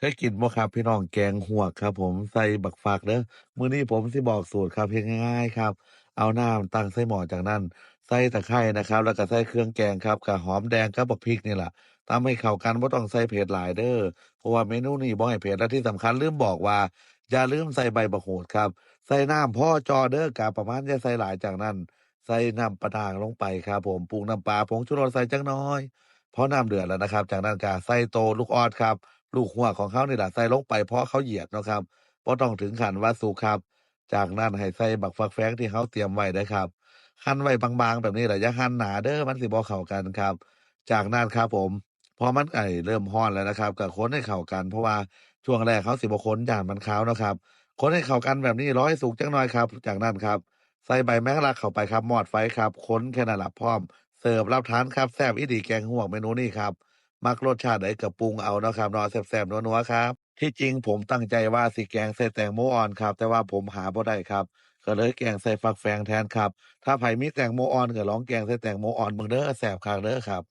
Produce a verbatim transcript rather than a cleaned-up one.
เคยกินบ่ครับพี่น้อง แกงฮวกครับผม ใส่บักฟักเด้อ มื้อนี้ผมสิบอกสูตรครับ เฮ็ดง่ายๆครับ เอาน้ำตั้งใส่หม้อ จากนั้นใส่ตะไคร้นะครับ แล้วก็ใส่เครื่องแกงครับ ก็หอมแดงกับบักพริกนี่ล่ะ ตำให้เข้ากัน บ่ต้องใส่เผ็ดหลายเด้อ เพราะว่าเมนูนี้บ่ให้เผ็ด และที่สำคัญลืมบอกว่า อย่าลืมใส่ใบบักหูดครับ ใส่น้ำพอจ่อเด้อ กาประมาณอย่าใส่หลาย จากนั้นใส่น้ำปลาร้าลงไปครับผม ปรุงน้ำปลา ผงชูรสใส่จักหน่อย พอน้ำเดือดแล้วนะครับ จากนั้นก็ใส่โตลูกออสครับ ลูกฮวกของเฮานี่ล่ะ ใส่ลงไปพอเขาเหยียดเนาะครับ บ่ต้องถึงขั้นว่าสุกครับ จากนั้นให้ใส่บักฟักแฟงที่เฮาเตรียมไว้เด้อครับ หั่นไว้บางๆแบบนี้ล่ะ อย่าหั่นหนาเด้อ มันสิบ่เข้ากันครับ จากนั้นครับผม พอมันไก่เริ่มร้อนแล้วนะครับ ก็คนให้เข้ากัน เพราะว่าช่วงแรกเฮาสิบ่คน ย้านมันคาวเนาะครับ คนให้เข้ากันแบบนี้ รอให้สุกจักหน่อยครับ จากนั้นครับ ใส่ใบแมงลักเข้าไปครับ มอดไฟครับ คนแค่นั้นล่ะ พร้อมเสิร์ฟรับทานครับ แซ่บอีหลีแกงฮวกเมนูนี้ครับ มักรสชาติใดก็ปรุงเอาเนาะครับเนาะ แซ่บๆ นัวๆ ครับ ที่จริงผมตั้งใจว่าสิแกงใส่แตงโมอ่อนครับ แต่ว่าผมหาบ่ได้ครับ ก็เลยแกงใส่ฟักแฟงแทนครับ ถ้าไผมีแตงโมอ่อนก็ลองแกงใส่แตงโมอ่อนเบิ่งเด้อ แซ่บคักเด้อครับ